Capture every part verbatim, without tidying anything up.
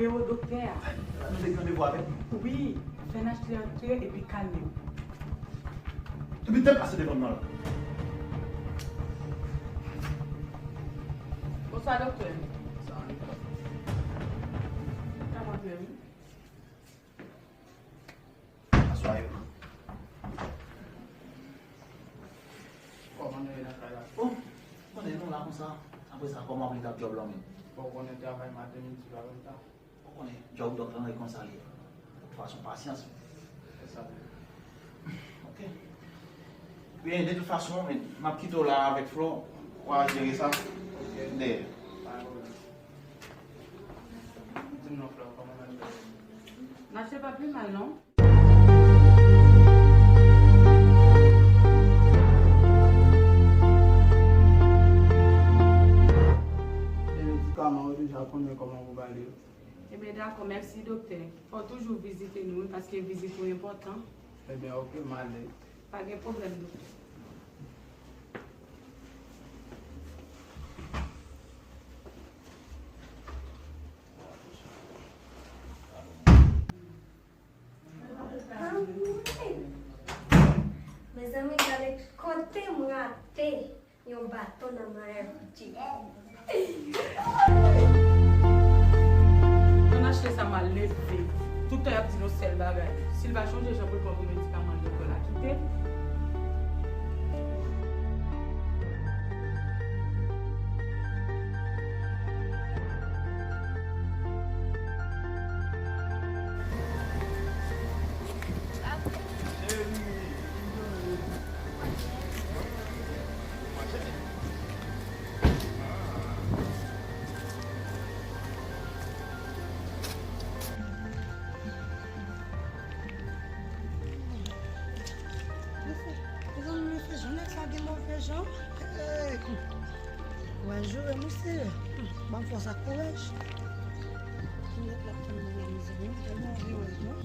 Nimewo doktè a. Nou te gen randevou avèk nou. Wi, fè Nachley antre epi kalme w. Depi tan pase devan m nan la. Bonswa, doktè. Bonswa, Anita. Kòman w ye? Aswè yo. Kòman nou ye nan kay la? O, konnen nou la konsa. Apre sa, kòman w ap li t ap djòb la menm? Bon, konnen travay maten, midi, pa menm tan. Ou konnen, djòb dòk lan e konsa li ye. De tout fason, pasyans. Se sa. Ok. Byen, de tout fason, men, m ap kite w la avèk Flo. W a jere sa. Ok. Dèyè. Pa gen pwoblèm. Di m non, Flo, kòman Nachley? Nachley pa pi mal, non. E medikaman yo deja konnen kòman pou ba li yo. Ebyen, dakò, mèsi, doktè. Fò w toujou vizite nou, wi, paske vizit ou enpòtan. Ebyen, ok, m ale. Pa gen pwoblèm, doktè. Mezanmi, gade kote m rate yon baton nan mayo Gucci. Nan achte sa mal leve. Tout tan y ap di nou sèl bagay. Si l pa chonje jan pou l pran pou medikaman l, doktè la kite l. Mezanmi, mesye, jan nèg sa gen move jan. Hey! Kouraj wi, mesye. Ban m fòs ak kouraj. Nèg la tèlman move, mezanmi, tèlman move, non?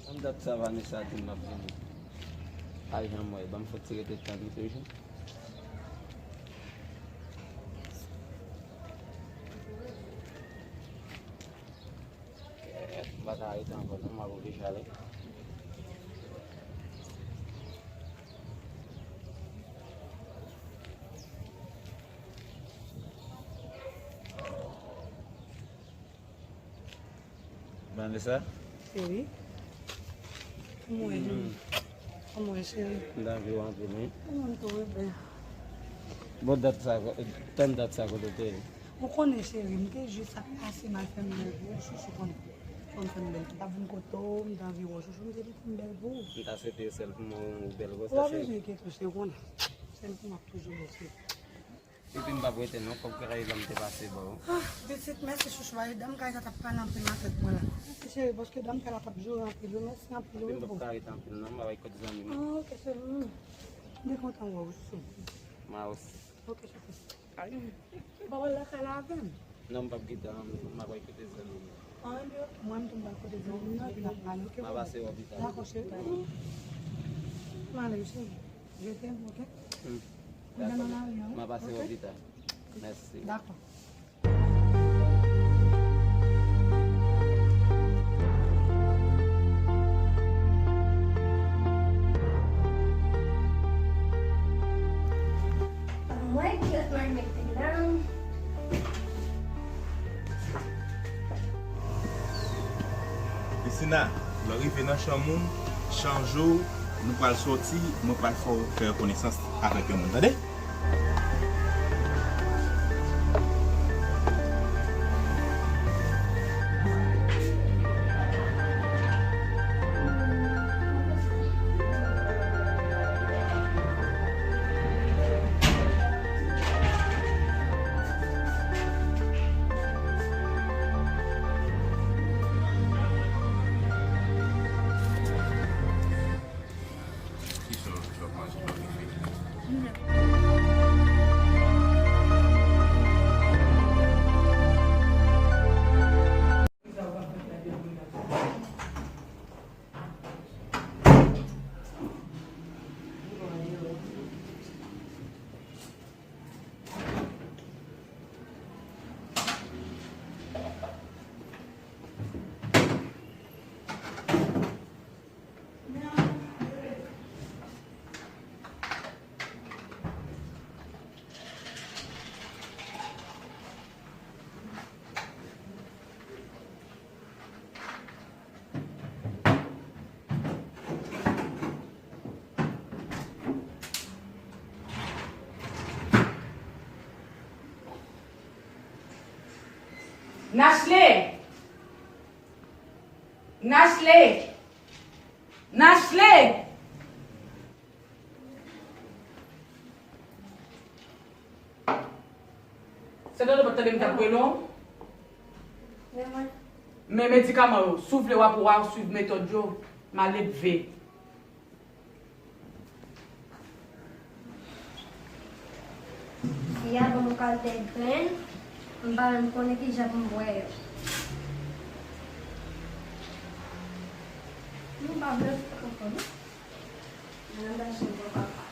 Ban m dat sa Vanessa di m ap vini. Ay, jan m wè, ban m fè ti rete tann li toujou. M pa ka rete ankò non, m ap oblije ale. Vanessa? Cheri. Kòman w ye? Hmm. Kòman w ye, cheri? M t anvi w anpil, wi. Kòman m tou, bebe? Bon, dat sa, tann dat sa kote w te ye? Ou konnen, cheri, m te jis ap pase, m al fè m bèl pou ou, chouchou, konnen. Fò m fè m bèl. M t ap vin kote w, m t anvi wè w, chouchou, m te di pou m bèl pou ou. M ta swete sèl pou mwen ou bèl konsa, cheri. Ou pa bezwen enkyete w, cheri, ou konnen. Sèl pou m ap toujou bèl, cheri. Epi m p ap rete non, fòk w rayi lè m te pase ba w. Ah, pitit, mèsi chouchou, ay, dam kay la t ap pale anpil nan tèt mwen la. Mèsi cheri, paske dam kay la t ap joure anpil, wi, mèsi anpil, wi, boo. Epi m p ap ka rete anpil non, m ap al kot zanmi m. Ah, ok, cheri. M byen kontan wè w, chouchou. Mwen osi. Ok, chouchou. Ay, ou pa wè l lakay la avè m? Non, m p ap kite, m ap al kote zanmi m. Ah, ebyen, mwen, m tou m pral kote zanmi m nan, epi n ap pale, ok, boo? M a pase wè w pita. Dakò, cheri. M ale, cheri. Je t'aime, ok? Hmm. Ou gen nan lari an, wi. M a pase wè w pita. Mèsi. Dakò. Mwen, kilòt mwen mete la. Christina, lè w rive nan chanm ou, chanje w, nou pral sòti, mwen pral fè w fè konesans avèk yon moun, tande? Kisa w ap manje la, bebe? Nachley! Nachley! Nachley! Se tande w pa t tande m t ap rele w? Men mwen. Men medikaman yo, si w vle w ap, w a swiv metòd yo, malelve. Fi a ban m yon kalite grenn, m pa menm konnen kijan pou m bwè yo. M pa vle konprann. Madanm Dachine, bon papa.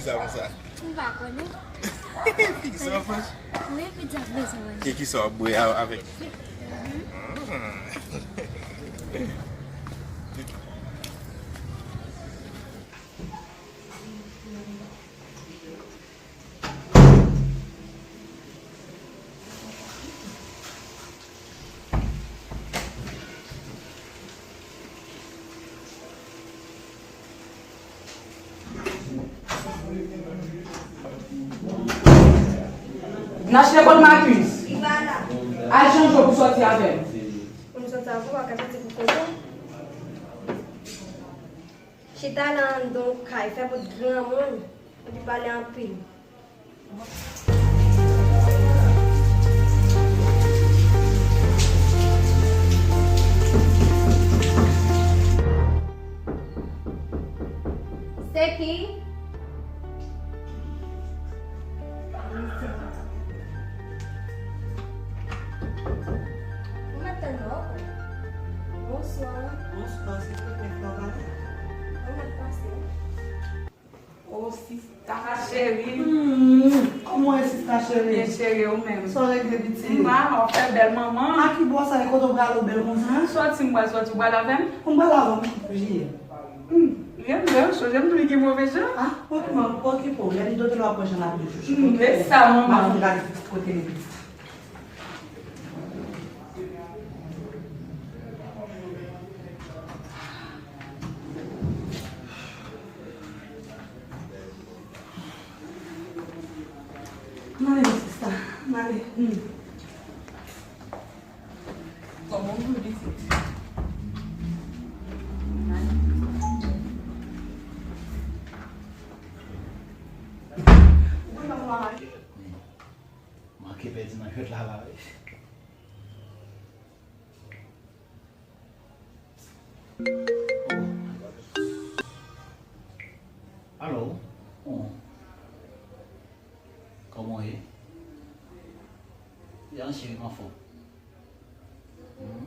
Sa konsa. M pa konnen. Kisa w ap manje? Wi, pizza bezwen manje. Ki, kisa w ap bwè a-, avèk? Nachley, kot Marcus? Li pa la. Al chanje w pou sòti avè m. Pou m sòti avè w, pa ka sòti pou kote w. Chita la anndan yon kay, fè pote granmoun, epi pale anpil. Se ki? Ou mèt tann mwen, ok. Bonswa. Bonswa, se pou mèt la pale. Ou mèt pase. Oh, sista cheri. Hmm, kòman w ye, sista cheri? Byen cheri, ou menm? Sa w regle, pitit? M la, w ap fè bèl manman. A ki bò sa ye, kote w prale w bèl konsa? Sòti, m pral sòti, w pral avè m? M pral avè w, m pi priye. Hmm, byen vre, w sonje m tou li gen move jan. Ah, pòkipè w, lè m dote l w ap wè jan l ap ri chouchou. Hmm, e sa, manman. M ap vin gade pitit kote li pitit. M ale, sista, m ale. Hmm. Kòman w ye, pitit? Manke pèdi nan jwèt la, la, wi. Alo? Oh. Kòman w ye? Ya, cheri, m anfòm. Hmm?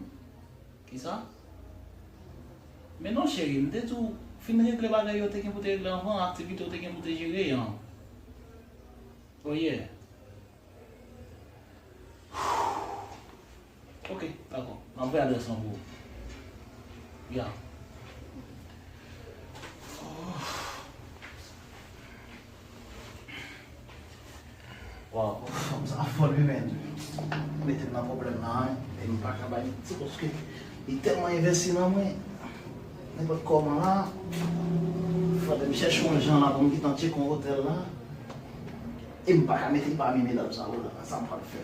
Kisa? Men non, cheri, m te di w, fin regle bagay yo te gen pou te regle anvan, aktivite yo te gen pou te jere an. Oh, yeah. Ok, dakò. M ap voye adrès lan pou ou. Ya. Waw, fanm sa fò wi, men. Mete m nan pwoblèm la, wi. E m pa ka bay manti, paske li tèlman envesti nan mwen. Nenpòt kòman la, fòdè m chèche yon jan la pou m gentan tcheke yon otèl la. E m pa ka mete l pami medam sa yo la. Sa m pral fè?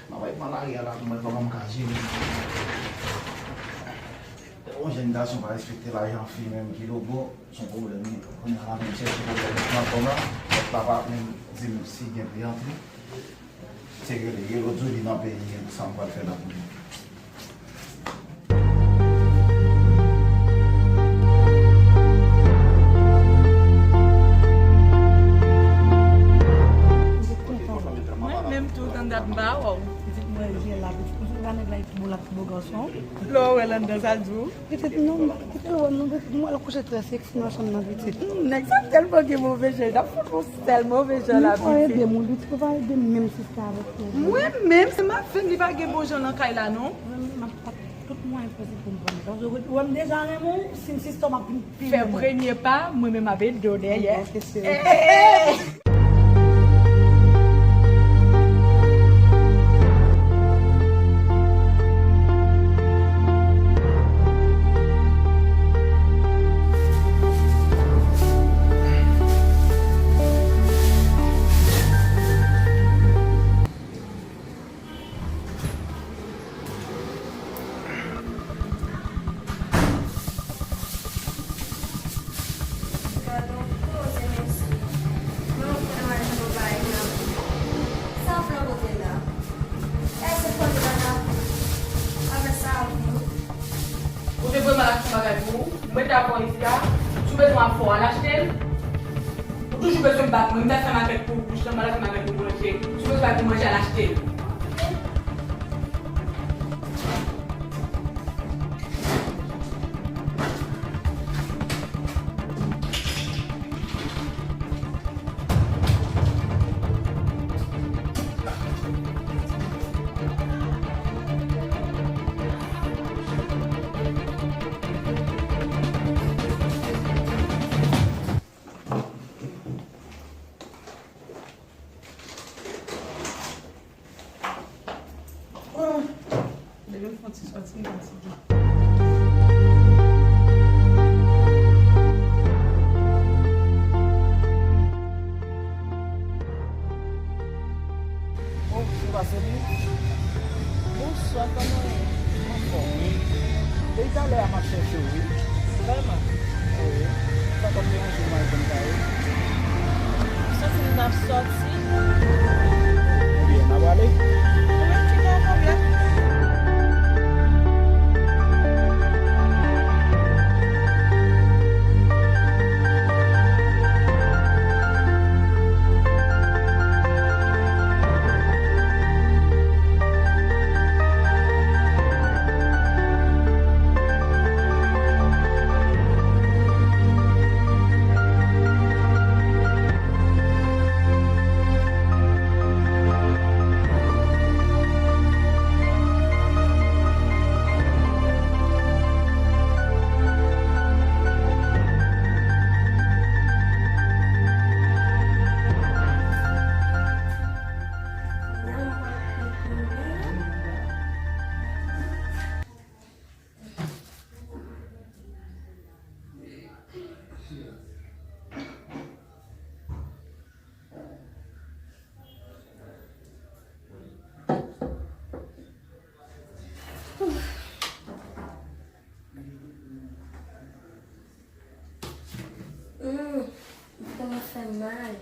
M ap al pran lari a la pou m wè kòman m ka jere. Yon jèn gason pa respekte lajan fi menm ki logo, se yon pwoblèm li. Kounye a la menm chèche pwoblèm nan kò m la, lòt la pa menm di m si gen pou l antre. Se rele, rele Joli nan peyi, sa m pral fè la pou li. Tout anndan m pa wè w. Pitit mwen jel la, pitit. Ou sou nèg la, li pi bo, l ap pi bo gason. Lè w wè l anndan, sa l di w? Pitit, non, kite l wè m non, pitit, m wè l kouche trè seksi nan chanm nan, pitit. Hmm, nèg sa tèlman gen move jan, l t ap fout yon sèl move jan la, pitit. Ou pa ede m, ou pa ede m menm sista avèk tou. Mwen menm, se m ap fè m, li pa gen bon jan nan kay la, non. Mwen menm, m ap bat tout mwayen posib pou m pran nèg la. Paske ou wè m deja renmen w, si m sista w, m ap vin pi renmen w. Fè premye pa, mwen menm m ap ede w dèyè. Ok, cheri. Hey! Gade yon koze, mesye. Mwen, mwen konnen w al jwenn yon bagay nan. Sa w fè kote la? Èske kote la ta avè sa avè w? Ou te vrèman al achte yon bagay pou ou? Mwen ta pran isit la. Si w bezwen afò, al achte l. Ou toujou bezwen bat mwen. M ta fè makèt pou bouch lan, m ta fè makèt pou boulanjeri. Si w bezwen al pou manje, al achte l. Depi m fè yon ti sòti, m fatige. Oh, se pa Seli? Bonswa, kòman w ye? M anfòm, wi. Depi talè a, m ap chèche w, wi. Vrèman? Wi. Sa t ap deranje m al jwenn kay ou? M santi m t ap sòti. Ebyen, n a prale? Wi, ki gen yon pwoblèm. Hum, kòman fè mal.